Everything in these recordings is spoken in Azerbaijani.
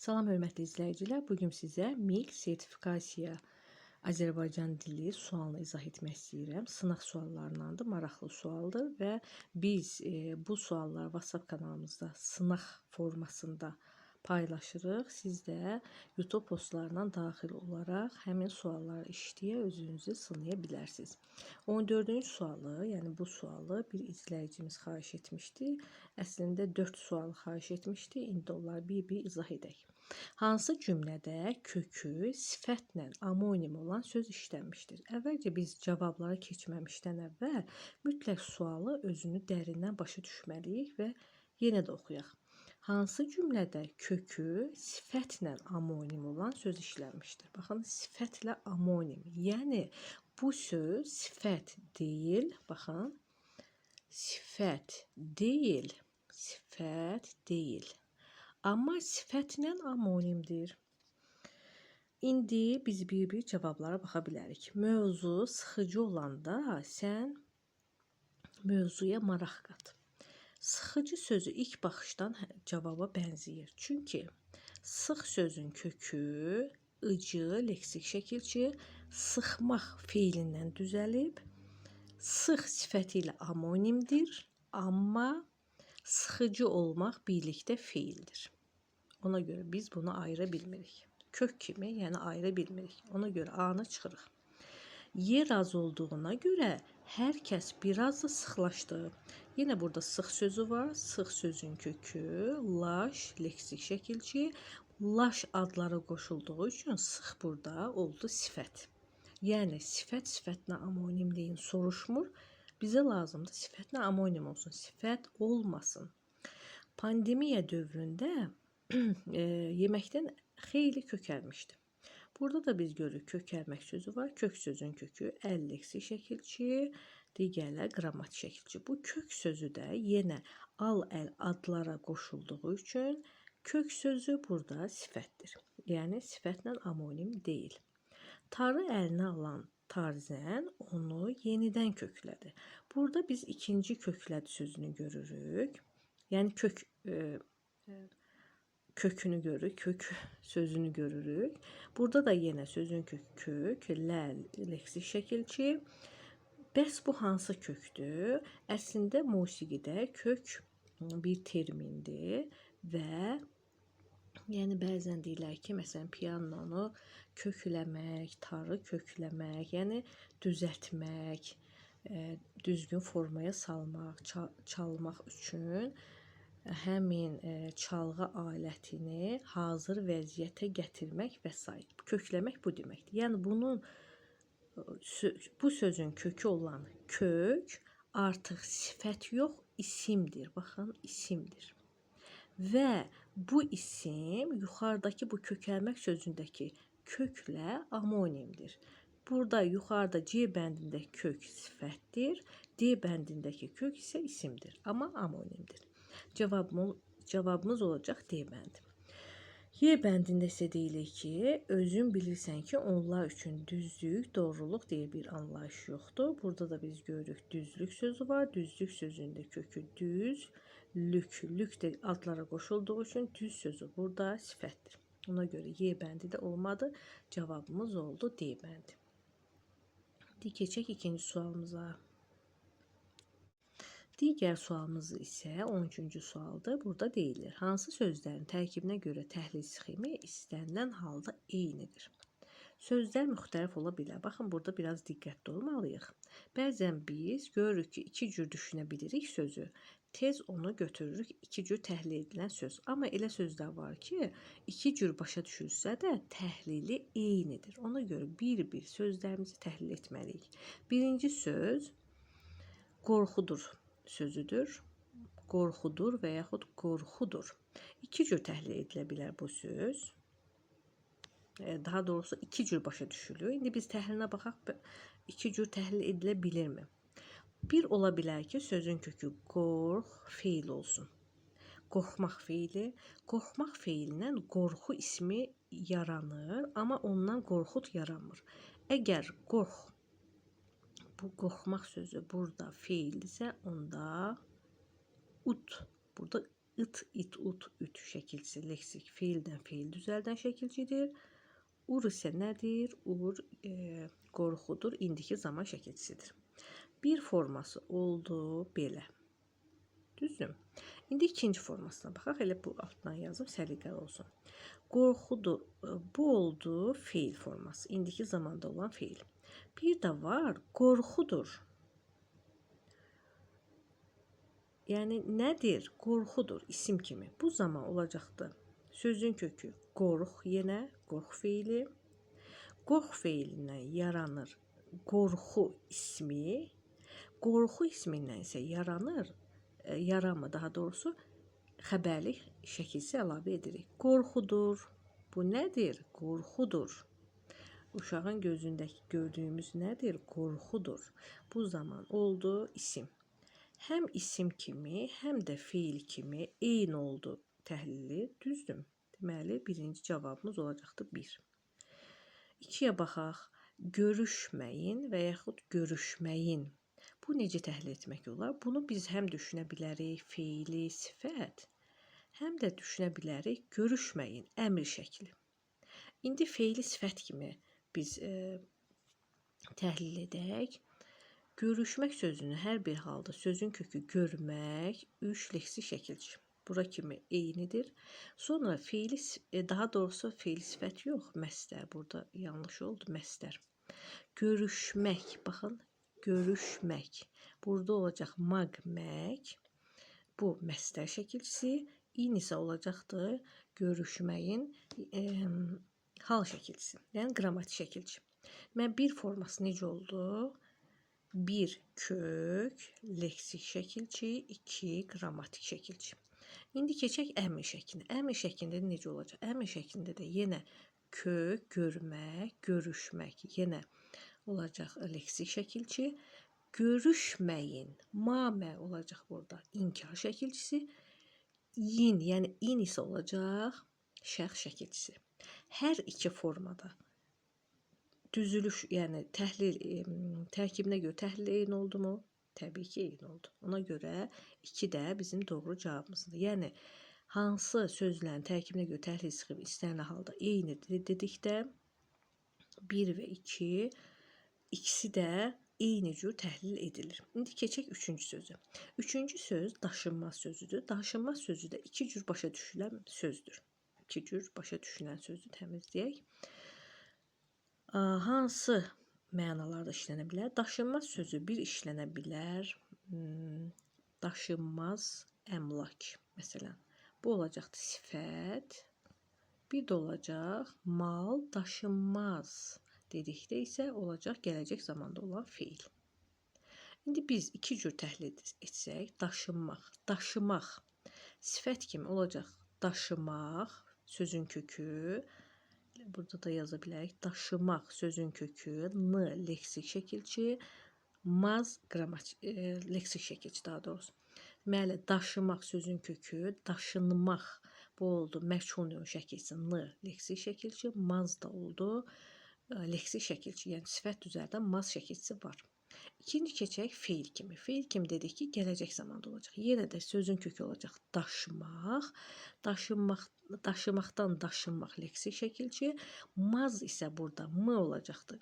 Salam hörmətli izləyicilər, bu gün sizə MİQ sertifikasiya Azərbaycan dili sualını izah etmək istəyirəm. Sınaq suallarındandır, maraqlı sualdır və biz bu sualları WhatsApp kanalımızda sınaq formasında paylaşırıq. Siz də YouTube postlarına daxil olaraq həmin sualları işləyə özünüzü sınaya bilərsiniz. 14-cü sualı, yəni bu sualı bir izləyicimiz xahiş etmişdi. Əslində 4 sualı xahiş etmişdi. İndi onları bir-bir izah edək. Hansı cümlədə kökü sifətlə amonim olan söz işlənmişdir? Əvvəlcə biz cavablara keçməmişdən əvvəl mütləq sualı özünü dərindən başa düşməliyik və yenə də oxuyaq. Hansı cümlədə kökü sifətlə amonim olan söz işlənmişdir? Baxın, sifətlə amonim. Yəni bu söz sifət deyil. Baxın, sifət deyil. Sifət deyil. Amma sifətlə amonimdir. İndi biz bir-bir cavablara baxa bilərik. Mövzu sıxıcı olanda sən mövzuya maraq qat. Sıxıcı sözü ilk baxışdan cavaba bənzəyir. Çünki sıx sözün kökü ıcı leksik şəkilçi sıxmaq feilindən düzəlib. Sıx sifəti ilə amonimdir, amma sıxıcı olmaq birlikdə feildir. Ona görə biz bunu ayıra bilmirik. Kök kimi, yəni ayıra bilmirik. Ona görə A-nı çıxırıq. Yer az olduğuna görə hər kəs biraz da sıxlaşdı. Yenə burada sıx sözü var. Sıx sözün kökü laş, leksik şəkilçi. Laş adlara qoşulduğu üçün sıx burada oldu sifət. Yəni sifət sifətlə amonimliyin soruşmur. Bizə lazımdır sifətlə amonim olsun, sifət olmasın. Pandemiya dövründə yeməkdən xeyli kökəlmişdi. Burada da biz görürük kökəlmək sözü var. Kök sözün kökü əl leksik şəkilçi, digərlər qrammatik şəkilçi. Bu kök sözü də yenə al əl adlara qoşulduğu üçün kök sözü burada sifətdir. Yəni sifətlə amonim deyil. Tarı əlinə alan Tarzən onu yenidən köklədi. Burada biz ikinci köklədi sözünü görürük. Yəni kök kökünü görürük, kök sözünü görürük. Burada da yenə sözün kökü kök, ləl leksik şəkilçi. Bəs bu hansı kökdür? Əslində musiqidə kök bir termindir və yəni bəzən deyirlər ki, məsələn, pianonu kökləmək, tarı kökləmək, yəni düzəltmək, düzgün formaya salmaq, çalmaq üçün həmin çalğı alətini hazır vəziyyətə gətirmək və sair. Kökləmək bu deməkdir. Yəni bunun bu sözün kökü olan kök artıq sifət yox, isimdir. Baxın, isimdir. Və bu isim yuxarıdakı bu kökəlmək sözündəki köklə amonimdir. Burada yuxarıda C bəndindəki kök sifətdir, D bəndindəki kök isə isimdir, amma amonimdir. Cavabımız olacaq D bəndi. Y bəndində isə deyilir ki, özün bilirsən ki, onlar üçün düzlük, doğruluq deyə bir anlayış yoxdur. Burada da biz görürük düzlük sözü var. Düzlük sözünün də kökü düz, lük, lük də adlara qoşulduğu üçün düz sözü burada sifətdir. Ona görə Y bəndi də olmadı. Cavabımız oldu D bəndi. İndi keçək ikinci sualımıza. Digər sualımız isə 13-cü sualdır. Burada deyilir, hansı sözlərin tərkibinə görə təhlil sxemi istənilən halda eynidir? Sözlər müxtəlif ola bilər. Baxın, burada biraz diqqətli olmalıyıq. Bəzən biz görürük ki, iki cür düşünə bilirik sözü. Tez onu götürürük, iki cür təhlil edilən söz. Amma elə sözlər var ki, iki cür başa düşülsə də təhlili eynidir. Ona görə bir-bir sözlərimizi təhlil etməliyik. Birinci söz qorxudur sözüdür. Qorxudur və yaxud qorxudur. İki cür təhlil edilə bilər bu söz. Daha doğrusu iki cür başa düşülür. İndi biz təhlilinə baxaq, iki cür təhlil edilə bilirmi? Bir ola bilər ki, sözün kökü qorx feil olsun. Qorxmaq feili. Qorxmaq feilindən qorxu ismi yaranır, amma ondan qorxut yaranmır. Əgər qorx, bu qorxmaq sözü burada feildirsə, onda ut, burada İt, it, ut, üt şəkilçisi leksik feildən feil düzəldən şəkilçidir. Ur isə nədir? Ur qorxudur, indiki zaman şəkilçisidir. Bir forması oldu belə. Düzdür? İndi ikinci formasına baxaq. Elə bu altdan yazım, səliqəli olsun. Qorxudur. Bu oldu feil forması. İndiki zamanda olan feil. Bir də var qorxudur. Yəni nədir? Qorxudur isim kimi. Bu zaman olacaqdı. Sözün kökü qorx, yenə qorx feili. Qorx feilindən yaranır qorxu ismi. Qorxu ismindən isə yaranır, yaranma daha doğrusu xəbərlik şəkilsi əlavə edirik. Qorxudur. Bu nədir? Qorxudur. Uşağın gözündəki gördüyümüz nədir? Qorxudur. Bu zaman oldu isim. Həm isim kimi, həm də feil kimi eyni oldu təhlili. Düzdür? Deməli, birinci cavabımız olacaqdır 1. 2-yə baxaq. Görüşməyin və yaxud görüşməyin. Bu necə təhlil etmək olar? Bunu biz həm düşünə bilərik feili sifət, həm də düşünə bilərik görüşməyin əmr şəkli. İndi feili sifət kimi biz təhlil edək. Görüşmək sözünü hər bir halda sözün kökü görmək, üç leksik şəkilçi. Bura kimi eynidir. Sonra feili, daha doğrusu feili sifət yox, məstər. Burada yanlış oldu, məstər. Görüşmək, baxın, görüşmək. Burada olacaq mag-mək. Bu məstər şəkilçisi. İn isə olacaqdır görüşməyin hal şəkilçisi, yəni qrammatik şəkilçi. Mən bir forması necə oldu? 1 kök, leksik şəkilçi, 2 qrammatik şəkilçi. İndi keçək əmr şəklinə. Əmr şəklində necə olacaq? Əmr şəklində də yenə kök, görmək, görüşmək yenə olacaq leksik şəkilçi. Görüşməyin, mamə olacaq burada inkar şəkilçisi. Yin, yəni in isə olacaq şəxs şəkilçisi. Hər iki formada düzülüş, yəni təhlil, tərkibinə görə təhlil eyni oldu mu? Təbii ki, eyni oldu. Ona görə 2 də bizim doğru cavabımızdır. Yəni hansı sözlərin tərkibinə görə təhlil sxemi istənilən halda eynidir dedikdə 1 və 2 ikisi də eyni cür təhlil edilir. İndi keçək üçüncü sözə. Üçüncü söz daşınmaz sözüdür. Daşınmaz sözü də iki cür başa düşülən sözdür. İki cür başa düşülən sözü təmizləyək. Hansı mənalarda işlənə bilər? Daşınmaz sözü bir işlənə bilər. Daşınmaz əmlak məsələn. Bu olacaqdır sifət. Bir də olacaq mal daşınmaz dedikdə isə olacaq gələcək zamanda olan feil. İndi biz iki cür təhlil etsək, daşınmaq, daşımaq sifət kimi olacaq daşımaq sözün kökü. Burada da yaza bilərik. Daşımaq sözün kökü, n leksik şəkilçi, maz qrammatik leksik şəkilçi daha doğrusu. Deməli, daşımaq sözün kökü, daşınmaq bu oldu məchul növü şəkilçisi, n leksik şəkilçi, maz da oldu leksik şəkilçi, yəni sifət düzəldən maz şəkilçisi var. İkinci keçək feil kimi. Feil kimi dedik ki, gələcək zamanda olacaq. Yenə də sözün kökü olacaq daşımaq. Daşınmaq, daşımaqdan daşınmaq leksik şəkilçi. Maz isə burada m olacaqdır.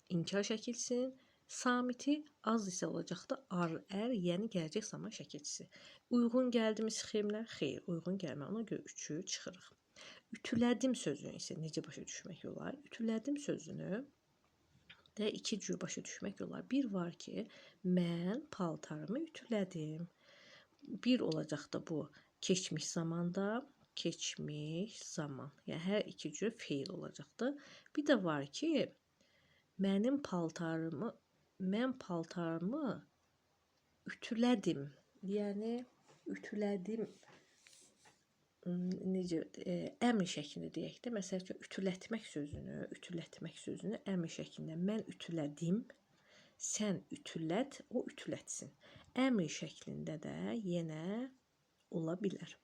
İnkar şəkilçisinin samiti, az isə olacaqdır ar, ər, yəni gələcək zaman şəkilçisi. Uyğun gəldimi sxemlər? Xeyr, uyğun gəlmir. Ona görə 3-ü çıxırıq. Ütülədim sözünü isə necə başa düşmək olar? Ütülədim sözünü də iki cür başa düşmək olar. Bir var ki, mən paltarımı ütülədim. Bir olacaq da bu keçmiş zamanda, keçmiş zaman. Yəni hər iki cür feil olacaqdır. Bir də var ki, mənim paltarımı, mən paltarımı ütülədim. Yəni ütülədim necə əmr şəklində deyək də, məsəl üçün ütülətmək sözünü, ütülətmək sözünü əmr şəklində mən ütülədim, sən ütülət, o ütülətsin. Əmr şəklində də yenə ola bilər.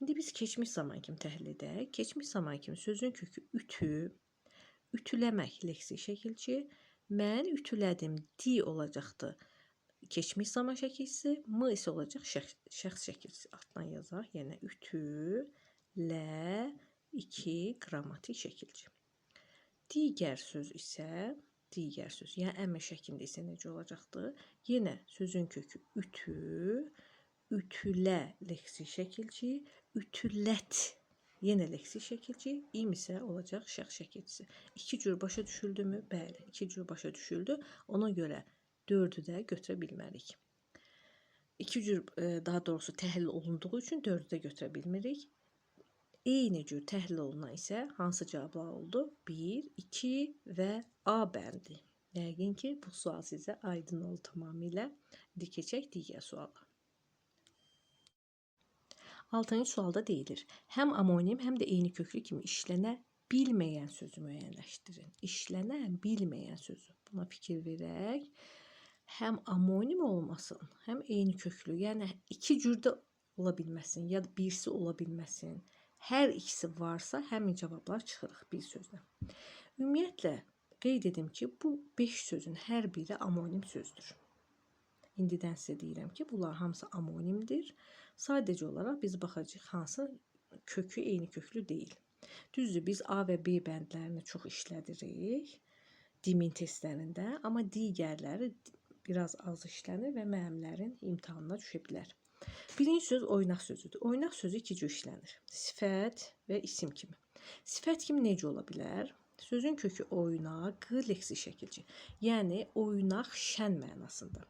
İndi biz keçmiş zaman kimi təhlil edək. Keçmiş zaman kimi sözün kökü ütü, ütüləmək leksik şəkilçi, mən ütülədim, di olacaqdı. keçmiş zaman şəkilçisi, M isə olacaq şəxs şəkilçisi. Altdan yazaq. Yəni ütü, lə, 2 qrammatik şəkilçi. Digər söz isə, digər söz, yəni əmr şəklində isə necə olacaqdır? Yenə sözün kökü ütü, ütülə leksik şəkilçi, ütülət yenə leksik şəkilçi, im isə olacaq şəxs şəkilçisi. İki cür başa düşüldümü? Bəli, iki cür başa düşüldü. Ona görə 4-ü də götürə bilmərik. İki cür, daha doğrusu təhlil olunduğu üçün 4-ü də götürə bilmirik. Eyni cür təhlil olunan isə hansı cavablar oldu? 1, 2 və A bəndi. Yəqin ki, bu sual sizə aydın oldu tamamilə. İndi keçək digər suala. 6-cı sualda deyilir: həm amonim, həm də eyni köklü kimi işlənə bilməyən sözü müəyyənləşdirin. İşlənə bilməyən sözü. Buna fikir verək. Həm amonim olmasın, həm eyni köklü. Yəni iki cürdə ola bilməsin, ya da birisi ola bilməsin. Hər ikisi varsa həmin cavablar çıxırıq bir sözlə. Ümumiyyətlə qeyd edim ki, bu 5 sözün hər biri amonim sözdür. İndidən sizə deyirəm ki, bunlar hamısı amonimdir. Sadəcə olaraq biz baxacağıq hansı kökü eyni köklü deyil. Düzdür, biz A və B bəndlərini çox işlədirik DİMİN testlərində, amma digərləri biraz az işlənir və müəllimlərin imtahanına düşə bilər. Birinci söz oynaq sözüdür. Oynaq sözü iki cür işlənir. Sifət və isim kimi. Sifət kimi necə ola bilər? Sözün kökü oynaq, leksik şəkilçi. Yəni oynaq şən mənasında.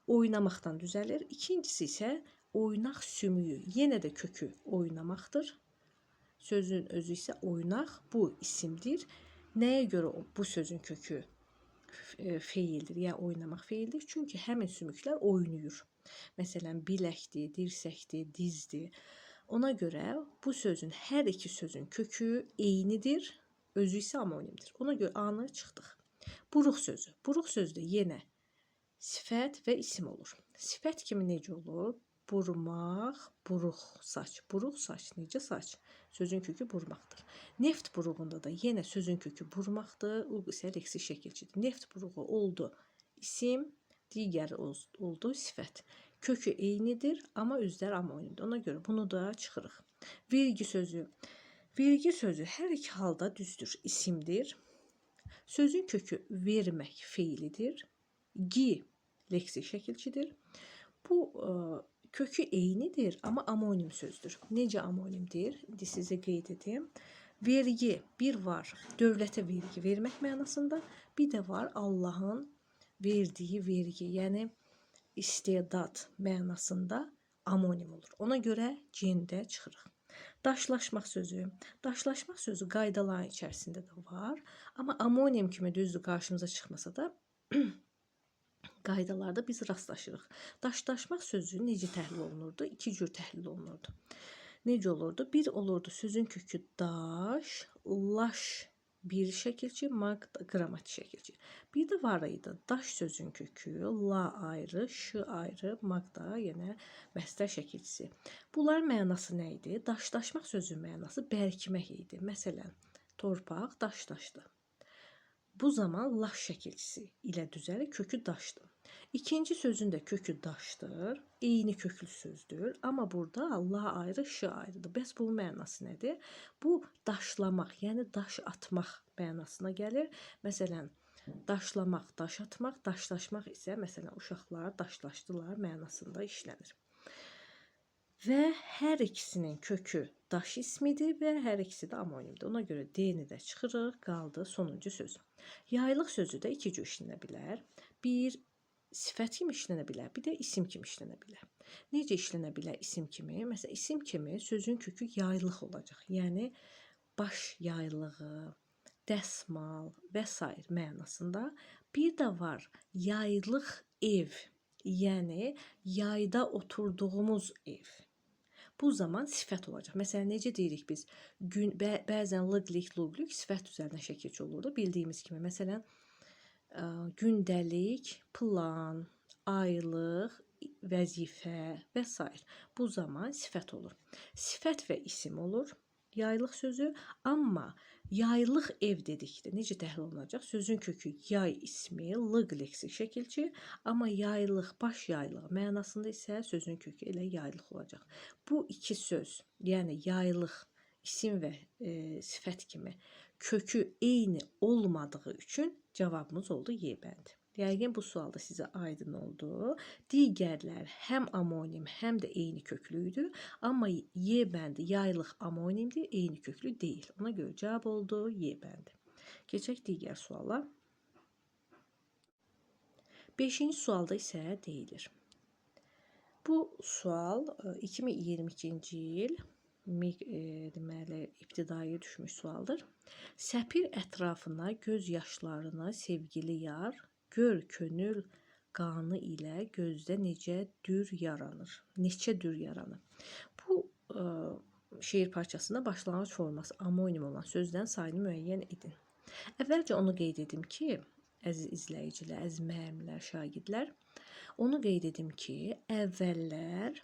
Oynamaqdan düzəlir. İkincisi isə oynaq sümüyü. Yenə də kökü oynamaqdır. Sözün özü isə oynaq, bu isimdir. Nəyə görə bu sözün kökü feildir, yəni oynamaq feildir? Çünki həmin sümüklər oynayır. Məsələn, biləkdir, dirsəkdir, dizdir. Ona görə bu sözün, hər iki sözün kökü eynidir, özü isə amonimdir. Ona görə A-nı çıxdıq. Buruq sözü. Buruq sözü də yenə sifət və isim olur. Sifət kimi necə olur? Burmaq, buruq saç. Buruq saç, necə saç? Sözün kökü burmaqdır. Neft buruğunda da yenə sözün kökü burmaqdır. O isə leksik şəkilçidir. Neft buruğu oldu isim, digəri oldu sifət. Kökü eynidir, amma özləri amonimdir. Ona görə bunu da çıxırıq. Vergi sözü. Vergi sözü hər iki halda düzdür, isimdir. Sözün kökü vermək feilidir. Gi leksik şəkilçidir. Bu kökü eynidir, amma amonim sözdür. Necə amonimdir? İndi sizə qeyd edim. Vergi bir var dövlətə vergi vermək mənasında, bir də var Allahın verdiyi vergi, yəni istedad mənasında amonim olur. Ona görə C-də çıxırıq. Daşlaşmaq sözü. Daşlaşmaq sözü qaydaların içərisində də var, amma amonim kimi düzdür qarşımıza çıxmasa da qaydalarda biz rastlaşırıq. Daşlaşmaq sözü necə təhlil olunurdu? İki cür təhlil olunurdu. Necə olurdu? Bir olurdu sözün kökü daş, laş bir şəkilçi, maq qrammatik şəkilçi. Bir də var idi daş sözün kökü, la ayrı, ş ayrı, maq da yenə məstər şəkilçisi. Bunların mənası nə idi? Daşlaşmaq sözünün mənası bərkimək idi. Məsələn, torpaq daşlaşdı. Bu zaman laş şəkilçisi ilə düzəlir, kökü daşdır. İkinci sözün də kökü daşdır, eyni köklü sözdür, amma burada la ayrı, ş ayrıdır. Bəs bunun mənası nədir? Bu daşlamaq, yəni daş atmaq mənasına gəlir. Məsələn, daşlamaq, daş atmaq, daşlaşmaq isə məsələn uşaqlar daşlaşdılar mənasında işlənir. Və hər ikisinin kökü daş ismidir və hər ikisi də amonimdir. Ona görə D-ni də çıxırıq, qaldı sonuncu söz. Yaylıq sözü də iki cür işlənə bilər. Bir sifət kimi işlənə bilər, bir də isim kimi işlənə bilər. Necə işlənə bilər isim kimi? Məsələn, isim kimi sözün kökü yaylıq olacaq. Yəni baş yaylığı, dəsmal və sair mənasında. Bir də var yaylıq ev, yəni yayda oturduğumuz ev. Bu zaman sifət olacaq. Məsələn, necə deyirik biz? Gün bəzən lıqlik, luqlik sifət üzərinə şəkilçi olurdu. Bildiyimiz kimi, məsələn, gündəlik, plan, aylıq, vəzifə və sair. Bu zaman sifət olur. Sifət və isim olur. Yaylıq sözü, amma yaylıq ev dedikdə necə təhlil olunacaq? Sözün kökü yay ismi, lıq leksik şəkilçi, amma yaylıq, baş yaylığı mənasında isə sözün kökü elə yaylıq olacaq. Bu iki söz, yəni yaylıq isim və sifət kimi kökü eyni olmadığı üçün cavabımız oldu Y bəndi. Yəqin bu sual da sizə aydın oldu. Digərlər həm amonim, həm də eyni köklü idi. Amma Y bəndi yaylıq amonimdir, eyni köklü deyil. Ona görə cavab oldu Y bəndi. Keçək digər suala. 5-ci sualda isə deyilir. Bu sual 2022-ci il deməli ibtidaiyə düşmüş sualdır. Səpir ətrafına göz yaşlarını sevgili yar, gör könül qanı ilə gözdə necə dür yaranır. Neçə dür yaranır. Bu şeir parçasında başlanğıc forması amonim olan sözlərin sayını müəyyən edin. Əvvəlcə onu qeyd edim ki, əziz izləyicilər, əziz müəllimlər, şagirdlər, onu qeyd edim ki, əvvəllər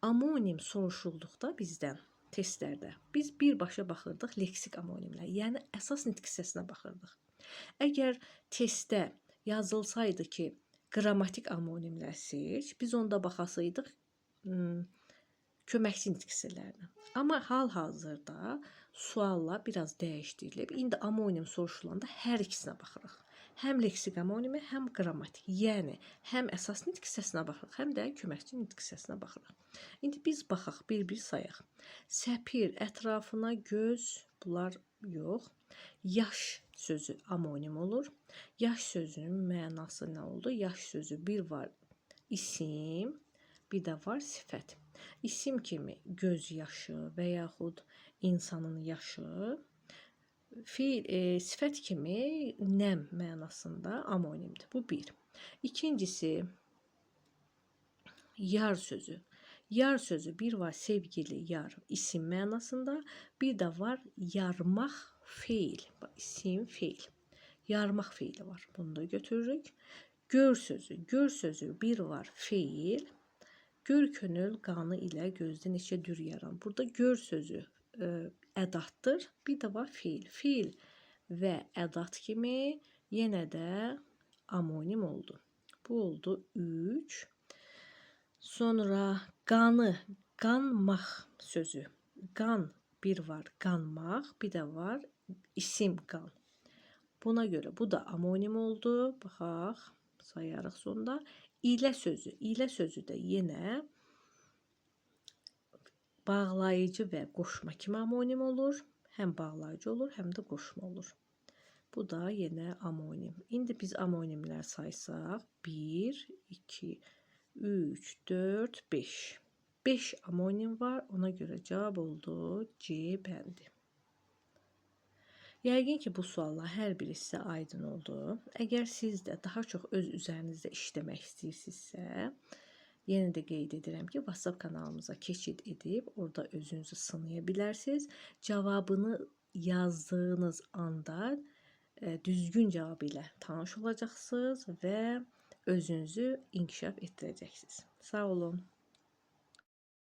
amonim soruşulduqda bizdən testlərdə biz birbaşa baxırdıq leksik amonimlər, yəni əsas nitq hissəsinə baxırdıq. Əgər testdə yazılsaydı ki, qrammatik amonimlər seç, biz onda baxasıydıq köməkçi nitq hissələrinə. Amma hal-hazırda suallar biraz dəyişdirilib. İndi amonim soruşulanda hər ikisinə baxırıq. Həm leksik amonimə, həm qrammatik. Yəni həm əsas nitq hissəsinə baxırıq, həm də köməkçi nitq hissəsinə baxırıq. İndi biz baxaq, bir-bir sayaq. Səpir, ətrafına göz, bunlar yox. Yaş sözü amonim olur. Yaş sözünün mənası nə oldu? Yaş sözü bir var isim, bir də var sifət. İsim kimi göz yaşı və yaxud insanın yaşı, fiil, sifət kimi nəm mənasında amonimdir. Bu bir. İkincisi yar sözü. Yar sözü bir var sevgili, yar isim mənasında, bir də var yarmaq feil. Bax, isim, feil. Yarmaq feili var. Bunu da götürürük. Gör sözü. Gör sözü bir var feil. Gör könül qanı ilə gözdə neçə dür yaran. Burada gör sözü ədatdır. Bir də var feil. Feil və ədat kimi yenə də amonim oldu. Bu oldu 3. Sonra qanı, qanmaq sözü. Qan bir var qanmaq, bir də var isim qan. Buna görə bu da amonim oldu. Baxaq, sayarıq sonda. İlə sözü, ilə sözü də yenə bağlayıcı və qoşma kimi amonim olur. Həm bağlayıcı olur, həm də qoşma olur. Bu da yenə amonim. İndi biz amonimlər saysaq 1, 2, 3, 4, 5. 5 amonim var. Ona görə cavab oldu C bəndi. Yəqin ki, bu suallar hər biri sizə aydın oldu. Əgər siz də daha çox öz üzərinizdə işləmək istəyirsinizsə, yenə də qeyd edirəm ki, WhatsApp kanalımıza keçid edib orada özünüzü sınaya bilərsiniz. Cavabını yazdığınız anda düzgün cavab ilə tanış olacaqsınız və özünüzü inkişaf etdirəcəksiniz. Sağ olun.